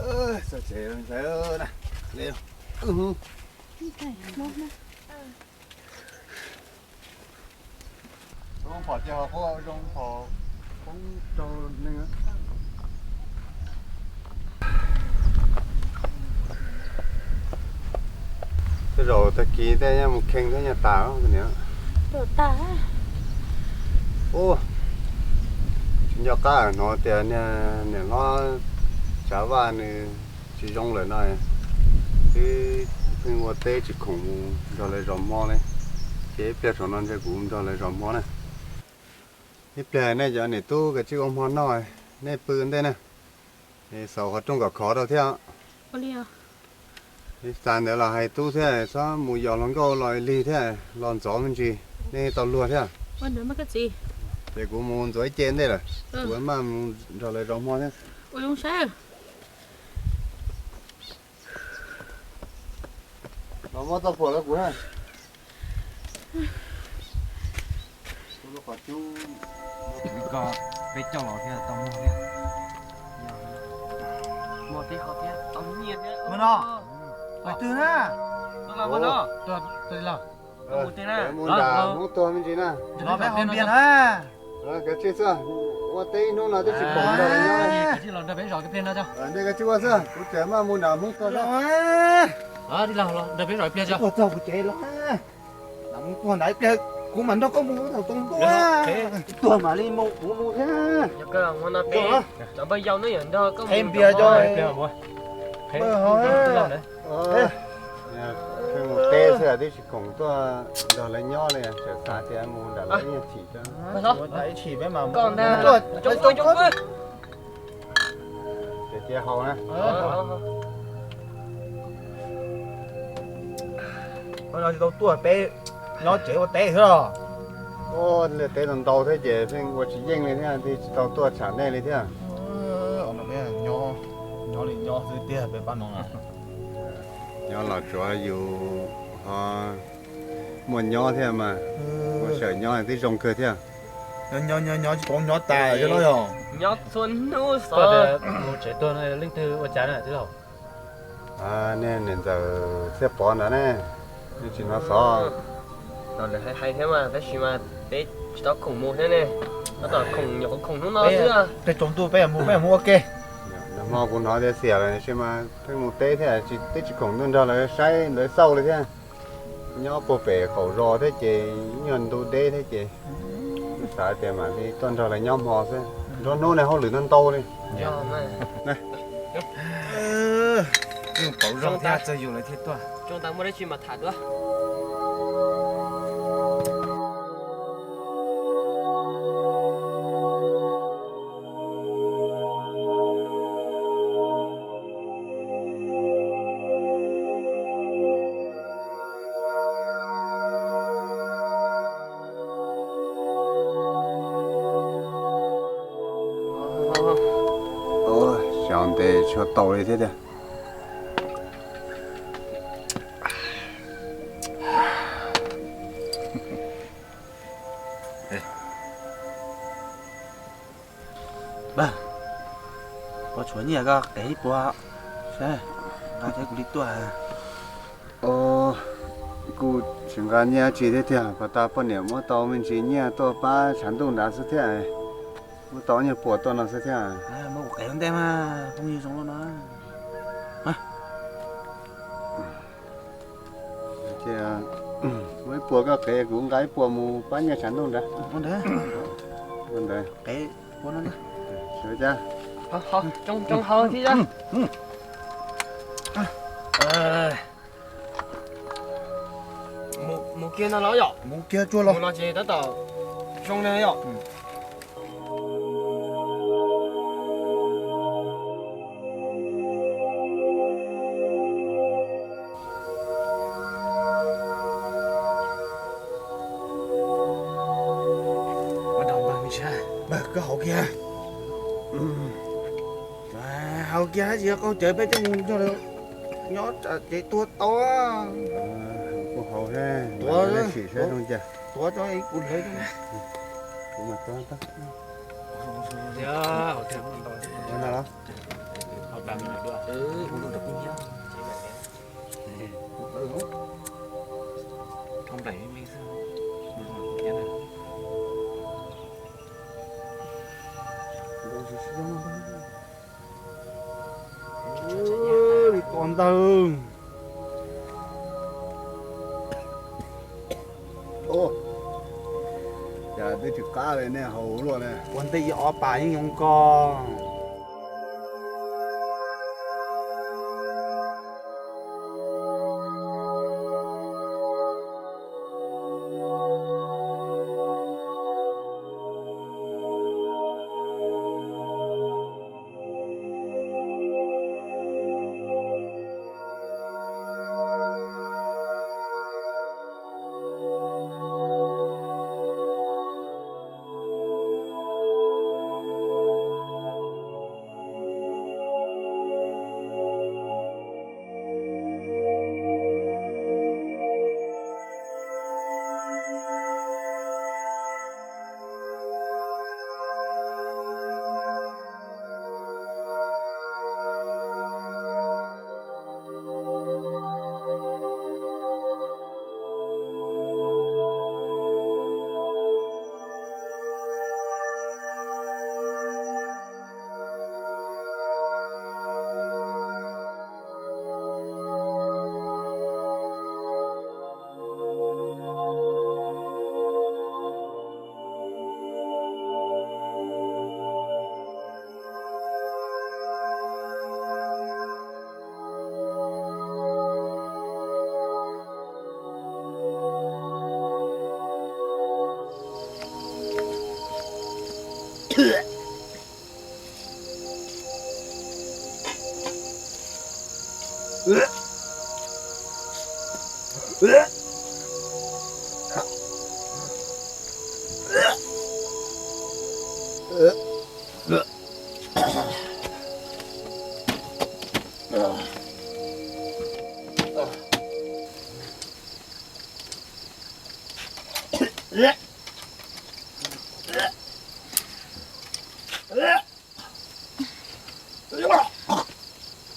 Txog tsev ntxhais na. Zoo phom ces ho quaj, zoo phom poob rau neeg. Tej zaum tag kis tej nyaj mus khee thiab nyaj tas niam. Ub, tsis nco qab hnov tias niam hlob Tsav Vaj nws tsis zoo lawm no, twb pheej ua teb tsis khoom mus nrog lawv zov hmo li. Ces ib pliag saum no ntshe kuv nrog lawv zov hmo na. Ib pliag nej cov niam tub kav tsij ua hmo noj, nej pw ntej na, xaus qhov rooj kom khov rau thiab. Xav ntawd los hais tub thiab, txhob mus yos hluas nkauj los lig thiab, los ntxov me ntsis, nej tau luag thiab. Ces kuv mus ntxuav ib ce ntej lawm, kuv maj mus nrog lawv zov hmo thiab. Los muab txoj phuam rau kuv na. Peb coj los thiab tau muag thiab. Muag tib qho thiab, tau nyiaj thiab. Mus no, qhov twg na? Mus nram Hmoob tuag me ntsis na. Los peb haus npias na. Kav tsij xwb, ua teb ib hnub no twb tsis khoom nrog lawv nyob. Nej kav tsij ua xwb, kuv tseem maj mus nram Hmoob tuag. Ua txog kuv tsev los, Hmoob tuag ntawd ib pliag kuv mam nrog koj mus thaum tau tuag. Tuag mam li mus kuv mus thiab. Qheb npias cov, pheej mus teb xwb twb tsis khoom tuaj nrog lawv nyob li, tseem xav tias mus nram lawv ib nyuag chim. Ib chim peb mas tuaj. Ces cia haus na. Qhov no tsis tau tuaj peb nyob tsev ua teb xwb los. Ua liaj teb ntau ntau thiab ces pheej ua tsis yeej li thiab, tsis tau tuaj tsham nej li thiab. Nyob li nyob xwb tiag peb pab no. Nyob los tsuav yus ho muaj nyob thiab mas, ua sawm nyob twb zoo kawg thiab. Nyob nyob nyob tsis paub nyob tas yog los yog. Nyob txhua hnub xwb. Mus tsev tuag no leej twg ua cas na tij laug? Nej niam ntxawm Txhiaj Pov ntawd ne, nej tsis hnov xov. Lawv hais hais thiab mas tab sis mas peb tsis tau khoom mus thiab ne, tab tom khoom nyuam qhuav khoom hnub no xwb. Tej tsaus ntuj peb mus, peb mus ua ke. Nag hmo kuv hnov tias xiam lawm sis mas pheej mus teb thiab, twb tsis khoom tuaj nrog lawv saib lawv xauj li thiab. Nyob puag pem qaum zos thiab ces ib nyuag ntu deb thiab ces xav tias mam li tuaj nrog lawv nyob hmo xwb, nruab hnub ne hauj lwm ntau ntau li. Pauv zog thiab txog yus lawv thiaj tuaj. Xyov ntev tshuav tau li thiab tiag. Pog, tshuav nyiaj koj qev ib puas saib, nqa thiab kuv li tuaj. Kuj tsis nqa nyiaj tsi thiab tiag, pog tas poj niam muab tau me ntsis nyiaj tuaj pab tshav ntuj nrad xwb thiab. Muab tau nyuag puas tuaj no xwb thiab. Muab kuv qev ua ntej mas phooj ywg zoo no. Muab ib puas koj qev, kuv nqa ib puas mus pab nyiaj tshav ntuj nrad. Ua ntawd. Qev ua no. Sawv cas. Tsoo tsoo hau thiab. Mus kiag no los yom? Mus kiag tsuag los. Mus no ces tab tom zoo na yom? Npawg, koj haus kiag. Haus kiag, tsis yog qaug cawv peb thiaj mus nrog lawv nyob ces tuag tau. Kuj haus, tuav sim saib zoo cas. Tuav tso kuv hlawv. Kuv mas tuav tau. Ua no los? Li ko ntag. Cas twb tsis qab li nej haus luaj ne. Ua ntej ib ob pas yeej zoo ko.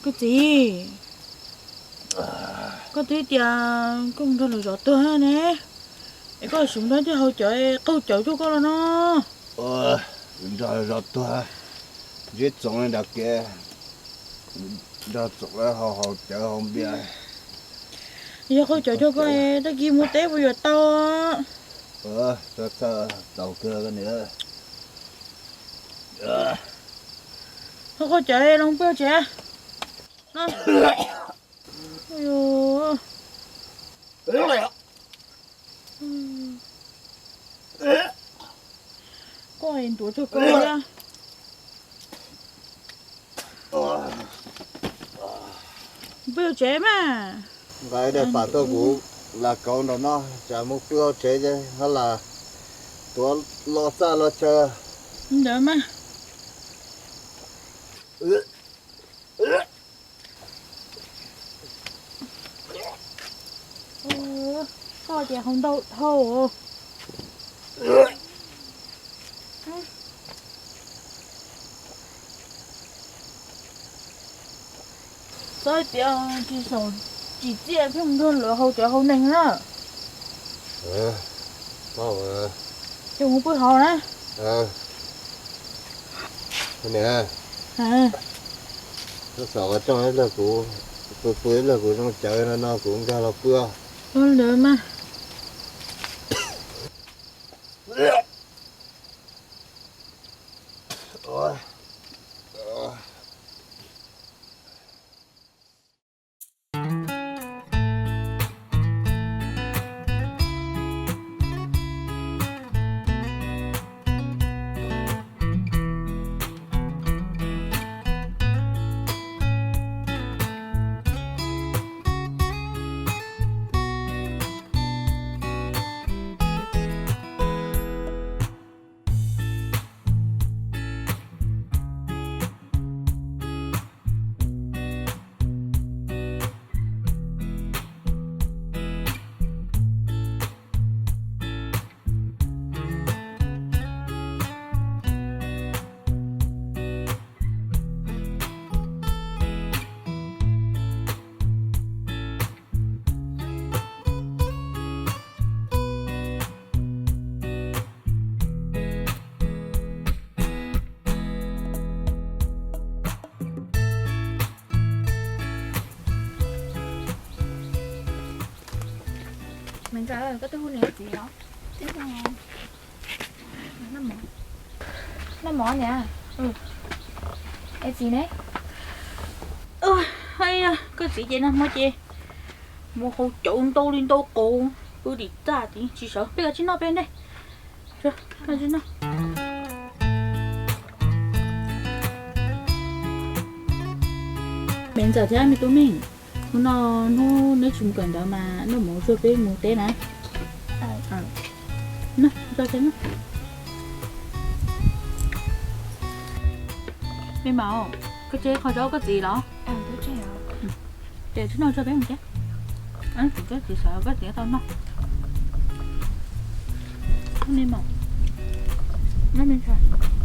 Koj txiv, koj twb tias koj nrog lawv zov tuag ne, es koj tseem nrog thiaj haus cawv, qaug cawv cuag koj los no. Nrog zov tuag, ntsib Txoov nram kev, nrog Txoov haus cawv haus npias. Yog qaug cawv cuag koj, tag kis mus teb puas yuav tau? Txhob txhawj, tau kawg koj niam. Qaug cawv los pw tsev. Koj ntuav cuag koj thiab. Pw tsev mas. Nqa ib daim pam tuaj kuv lam kauv nram no, tsam mus pw hauv tsev ces ho lam tuav los txaj los chaw. Ntawd mas. Koj tias haus ntau dhau. Txhob tias tsis xav tsim txiaj thiab mus nrog lawv haus cawv haus neeg na. Ces mus pw hauv na. Niam, koj xav ua rooj ib pliag kuv, pw pw ib pliag kuv zoo cawv no no kuv nkag los pw. Ua ntawd mas. Ntxawm, koj twb hu niam txiv los? Noj mov niam. Es txiv ne? Koj txiv ces nag hmo ces mus haus cawv ntau li ntau qus, pw dim txaj tid tsis sawv. Peb kav tsij noj peb ntej. Me ntxawm thiab me tub Meej, hnub no hnub neb tsis mus kawm ntawv mas noj mov tsuag peb mus teb na. Me maum, koj tseg qhov zaub koj txiv los? Ces tsis noj tsuag peb mus teb. Koj txiv xav koj txiv tau noj. Me maum, me ntxhais.